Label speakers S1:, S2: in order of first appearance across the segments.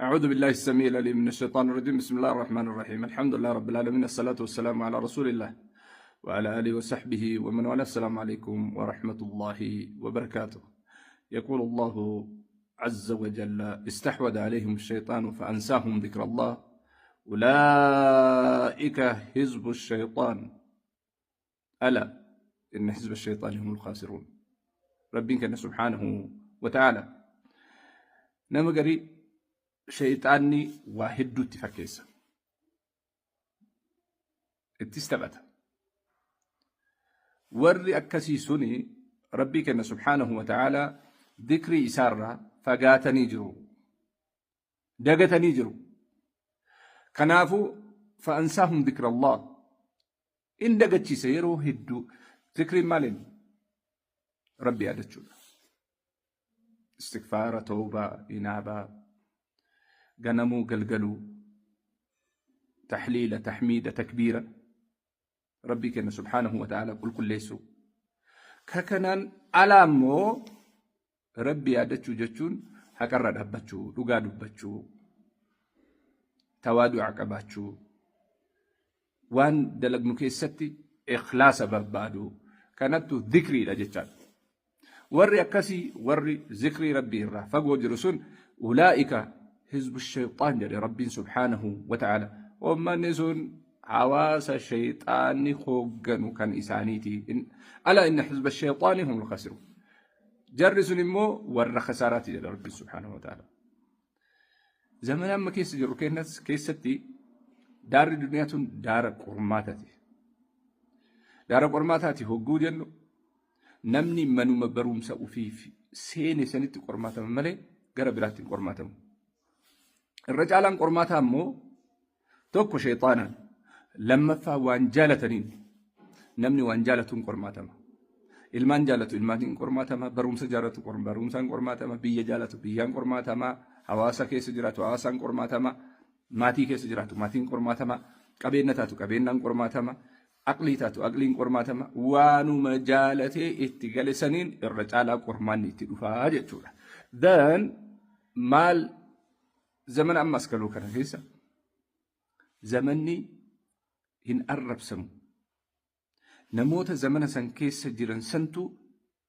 S1: أعوذ بالله السميع العليم من الشيطان الرجيم. بسم الله الرحمن الرحيم. الحمد لله رب العالمين، الصلاة والسلام على رسول الله وعلى آله وصحبه ومن والاه. السلام عليكم ورحمة الله وبركاته. يقول الله عز وجل: استحوذ عليهم الشيطان فأنساهم ذكر الله أولئك حزب الشيطان ألا إن حزب الشيطان هم الخاسرون. Rabbiin keenya سبحانه وتعالى nama garii shayxaanni waa hedduutti fakkeessa. Ittis taphata. Warri akkasii suni Rabbii keenya سبحانه وتعالى dikrii isaarraa fagaatanii jiru. Dagatanii jiru. Kanaafuu فأنساهم ذكر الله. In dagachiisa yeroo hedduu. Zikriin maaliin? Rabbi yaadachuudha. Istigfaara, tawbaa, inaabaa, ganamuu, galgaluu, taxliila, taxmiida, takbiira. Rabbii keenya سبحانه وتعالى qulqulleessuu. Ka kanaan alaa immoo Rabbi yaadachuu jechuun haqarra dhaabbachuu, dhugaa dubbachuu, tawaadu'a qabaachuu, waan dalagnu keessatti ikhlaasa barbaadu. Kanattu zikriidha jechaadha. Warri akkasii, warri zikrii Rabbii irraa fagoo jiru sun, أولئك حزب الشيطان jedhe Rabbiin سبحانه وتعالى. Uummanni sun hawaasa shayxaanni hoogganu kan isaaniiti. ألا إن حزب الشيطان هم الخاسرون. Jarri sun immoo warra khasaaraati jedha Rabbiin سبحانه وتعالى. Zamana amma keessa jirru keessatti daarri duniyaa tun daara qormaataati. Daara qormaataati hogguu jennu, namni manuma barumsa ofiif seene sanitti qormaatama malee gara biraatti hin qormaatamu. Irra caalaan qormaataa immoo tokko sheexaanaan, lammaffaa waan jaalataniin. Namni waan jaalatuun qormaatama. Ilmaan jaalatu ilmaaniin qormaatama, barumsa jaalatu barumsaan qormaatama, biyya jaalatu biyyaan qormaatama, hawaasa keessa jiraatu hawaasaan qormaatama, maatii keessa jiraatu maatiin qormaatama, qabeenya taatu qabeenyaan qormaatama, aqlii taatu aqliin qormaatama, waanuma jaalatee itti gale saniin irra caalaa qormaanni itti dhufaa jechuudha. Then maal, zamana amma as galuu kana keessa zamanni hin arrabsamu. Namoota zamana san keessa jiran santu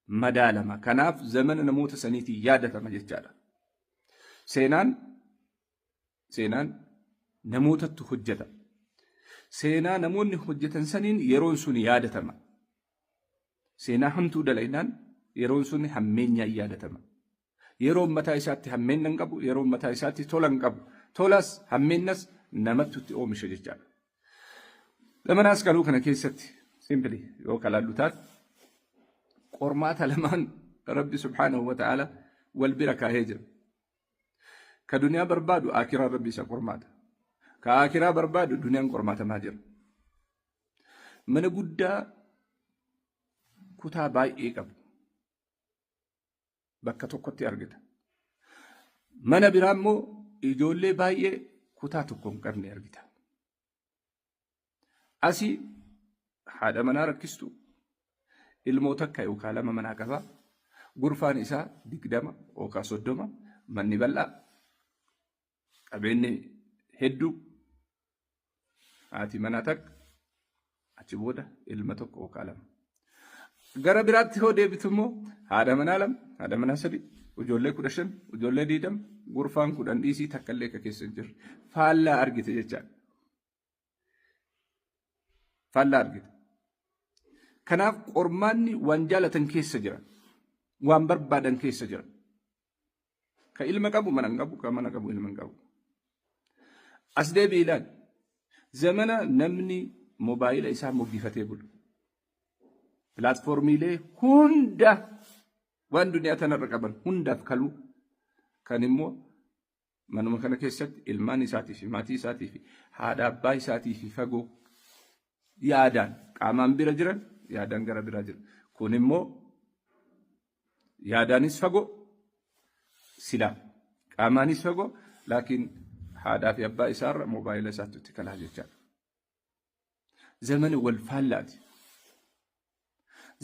S1: madaalama. Kanaaf zamana namoota saniitiin yaadatama jechaadha. Seenaan namootatti hojjeta. Seenaa namoonni hojjetan saniin yeroon sun yaadatama. Seenaa hamtuu dalagnaan yeroon sun hammeenyaan yaadatama. Yeroon mataa isaatti hammeenna hin qabu, yeroon mataa isaatti tola hin qabu. Tolas hammeennas namatti itti oomisha jechaadha. Zamana as galuu kana keessatti simply yoo kalaallu taate, qormaata lamaan Rabbi سبحانه وتعالى wal bira kaahee jira. Ka duniyaa barbaadu akiraa Rabbi isa qormaata. Ka akiraa barbaadu duniyaan qormaatamaa jira. Mana guddaa kutaa baay'ee qabu bakka tokkotti argita. Mana biraa immoo ijoollee baay'ee kutaa tokko hin qabne argita. Asii haadha manaa rakkistu, ilmoo takka yookaan lama manaa qaba. Gurfaan isaa 20 yookaan 30, manni bal'aa, qabeenyi hedduu, haati manaa takka, achi booda ilma tokko yookaan lama. Gara biraatti yoo deebitu immoo haadha manaa lama, haadha manaa sadi, ijoollee 15, ijoollee 20, gurfaan 10 dhiisii takka illee akka keessa hin jirre. Faallaa argite jechaadha. Faallaa argite. Kanaaf qormaanni waan jaalatan keessa jira. Waan barbaadan keessa jira. Ka ilma qabu mana hin qabu, ka mana qabu ilma hin qabu. As deebi'i ilaali. Zamana namni mobaayila isaa moggifatee bulu. Pilaatfoormiilee hunda waan duniyaa tanarra qaban hundaaf kaluu, kan immoo manuma kana keessatti ilmaan isaatii fi maatii isaatii fi haadha abbaa isaatii fi fagoo, yaadaan qaamaan bira jiran, yaadaan gara biraa jira. Kun immoo yaadaanis fagoo, silaa qaamaanis fagoo, laakiin haadhaa fi abbaa isaarra moobaayila isaatti itti kalaa jechaadha. Zamana wal faallaati.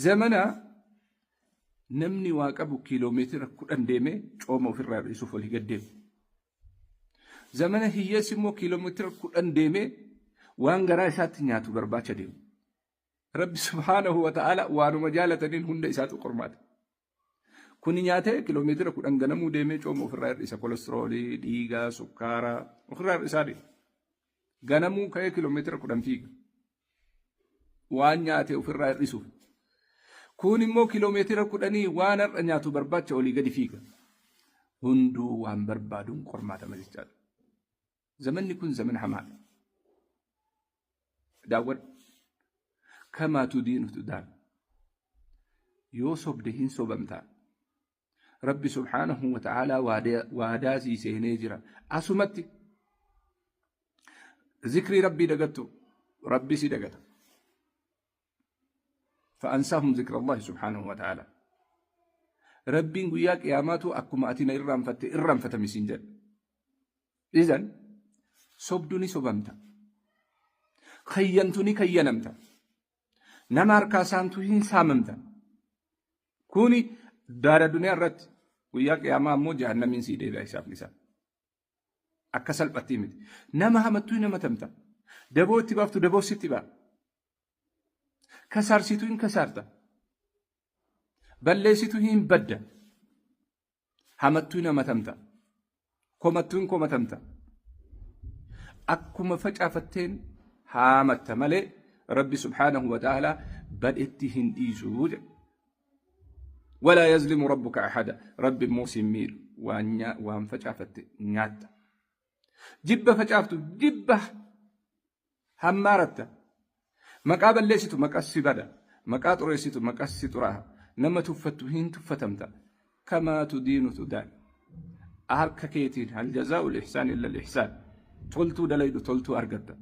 S1: Zamana namni waa qabu kiiloomeetira 10 deemee cooma ofirraa dhiisuuf olii gad deemu. Zamana hiyyeessi immoo kiiloomeetira 10 deemee waan garaa isaatti nyaatu barbaacha deemu. Rabbi subhaanahu wa ta'ala waanuma jaalataniin hunda isaatu qormaata. Kuni nyaatee kiiloomeetira 10 ganamuu deemee cooma ofirraa hir'isa. Kolestiroolii, dhiigaa, sukkaaraa ofirraa hir'isaa deema. Ganamuu ka'ee kiiloomeetira 10 fiiga. Waan nyaate ofirraa hir'isuuf. Kun immoo kiiloomeetira kudhanii waan har'a nyaatu barbaacha olii gadi fiiga. Hunduu waan barbaaduun qormaatama jechaadha. Zamanni kun zamana hamaadha. Daawwadhu. Kamaa tudiinu tudaan. Yoo sobde hin sobamtaa. Rabbi subhaanahu wa ta'aalaa waadaa sii seenee jira. Asumatti zikrii Rabbii dagattu Rabbi si dagata. Fa'ansaahum zikra Allahi subhaanahu wa ta'aalaa. Rabbiin guyyaa qiyaamaatu akkuma ati na irraanfatte irraanfatami siin jedha. Izan sobdu ni sobamta. Kayyantu ni kayyanamta. Nama harkaa saamtu hin saamamta. Kuni daara duniyaa irratti guyyaa qiyaamaa ammoo jahannamiin sii deebi'a hisaabni isaa. Akka salphatti miti. Nama hamattuu hin hamatamta. Daboo itti baaftu daboo sitti ba'a. Kasaarsitu hin kasaarta. Balleessitu hin badda. Hamattuu hin hamatamta. Komattuu hin komatamta. Akkuma facaafatteen haamatta malee Rabbi subhaanahu wa ta'aalaa badhetti hin dhiisu jedha. Walaa yazlimu rabbuka ahada. Rabbi immoo sin miidhu. Waan facaafatte nyaatta. Jibba facaaftu jibba hammaaratta. Maqaa balleessitu maqas si bada. Maqaa xureessitu maqas si xuraaha. Nama tuffattu hin tuffatamta. Kamaa tudiinu tudaan. Harka keetiin hal jazaa'ul ihsaan illa al-ihsaan. Toltuu dalaydu toltuu argatta.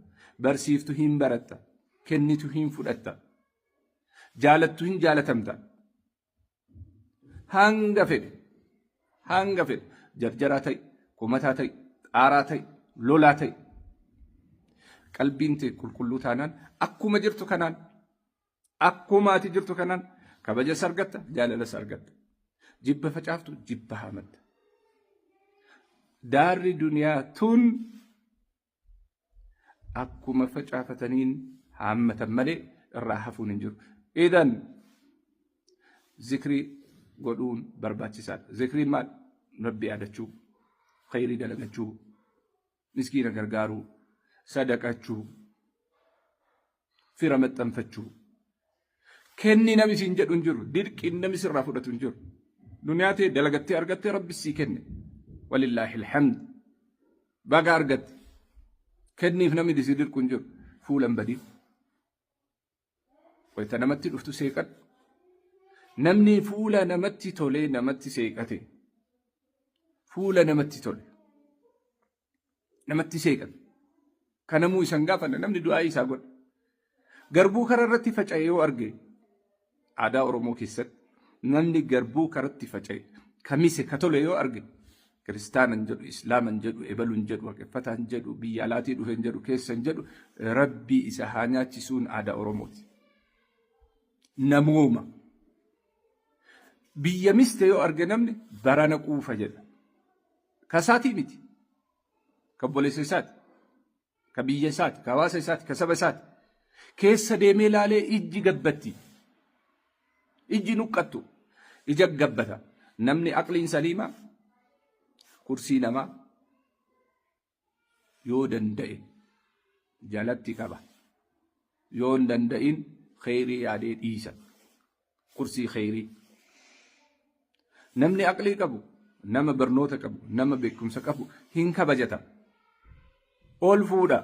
S1: Barsiiftu hin baratta. Kennitu hin fudhatta. Jaalattu hin jaalatamta. Hanga fedhe hanga fedhe jarjaraa ta'i, komataa ta'i, xaaraa ta'i, lolaa ta'i. Qalbiin tee qulqulluu taanaan akkuma jirtu kanaan akkuma ati jirtu kanaan kabajas argatta, jaalalas argatta. Jibba facaaftu jibba haamatta. Daarri duniyaa tun akkuma facaafataniin haammatan malee irraa hafuun hin jiru. Idan zikrii godhuun barbaachisaadha. Zikriin maal? Rabbi yaadachuu, khayrii dalagachuu, miskiina gargaaruu, sadaqachuu, fira maxxanfachuu. Kenni namni siin jedhu hin jiru. Dirqiin namni sirraa fudhatu hin jiru. Duniyaa ta'e dalagattee argattee rabbi sii kenne. Walillaahi alhamd. Baga argatte. Kenniif namni si dirqu hin jiru. Fuula hin badiin. Wayita namatti dhuftu seeqadhu. Namni fuula namatti tolee namatti seeqate. Fuula namatti tole. Namatti seeqate. Kanamuu isan gaafanne namni du'aa isaa godha. Garbuu karaa irratti faca'e yoo arge aadaa Oromoo keessatti namni garbuu karatti faca'e kamise ka tole yoo arge kiristaanan jedhu islaaman jedhu ebaluun jedhu waaqeffataan jedhu biyya alaatii dhufen jedhu keessan jedhu rabbii isa haa nyaachisuun aadaa Oromooti. Namooma. Biyya miste yoo arge namni barana quufa jedha. Kasaatii miti. Ka obboleessa isaati. Ka biyya isaati. Ka hawaasa isaati. Ka saba isaati. Keessa deemee laalee ijji gabbatti. Ijji nuqqattu. Ija gabbata. Namni aqliin saliimaa kursii namaa yoo danda'e jalatti qaba. Yoo hin danda'in kheyrii yaadee dhiisa. Kursii kheyrii. Namni aqlii qabu, nama barnoota qabu, nama beekumsa qabu hin kabajata. Ol fuudha.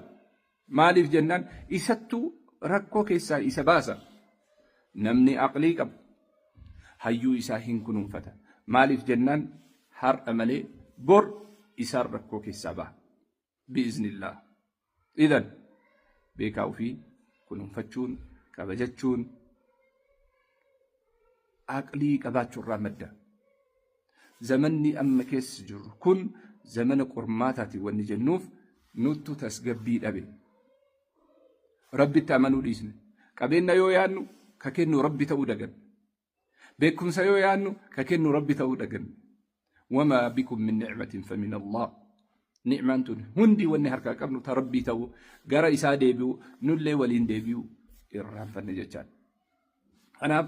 S1: Maaliif jennaan isattuu rakkoo keessaa isa baasa. Namni aqlii qabu hayyuu isaa hin kunuunfata. Maaliif jennaan har'a malee bor isaan rakkoo keessaa baha. Bi'iznillah. Idan beekaa ofii kunuunfachuun kabajachuun aqlii qabaachuurraa madda. Zamanni amma keessa jirru kun zamana qormaataati wanni jennuuf nuttu tasgabbii dhabe. Rabbitti amanuu dhiisne. Qabeenya yoo yaadnu ka kennu Rabbi ta'uu daganne. Beekumsa yoo yaadnu ka kennu Rabbi ta'uu daganne. Wamaa bikum min ni'matin famin Allah. Ni'maan tun hundi wanni harkaa qabnu ta Rabbii ta'uu, gara isaa deebi'u, nullee waliin deebi'u irraanfanne jechaadha. Kanaaf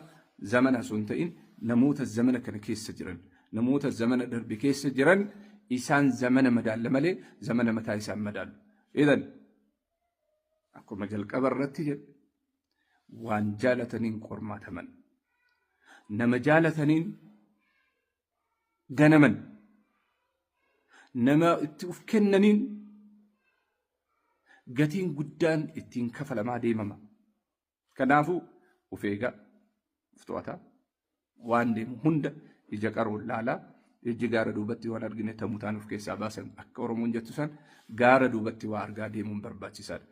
S1: zamana osoo hin ta'in namoota zamana kana keessa jiran, namoota zamana darbe keessa jiran, isaan zamana madaalla malee zamana mataa isaan madaalu. Idan akkuma jalqaba irratti jedhe, waan jaalataniin qormaataman, nama jaalataniin ganaman, nama itti uf kennaniin gatiin guddaan ittiin kafalamaa deemama. Kanaafuu of eegaa, of to'ataa, waan deemu hunda ija qaroon laalaa, ijji gaara duubatti waan argine tamutaan of keessaa baasan akka Oromoon jettu san, gaara duubatti waa argaa deemuun barbaachisaadha.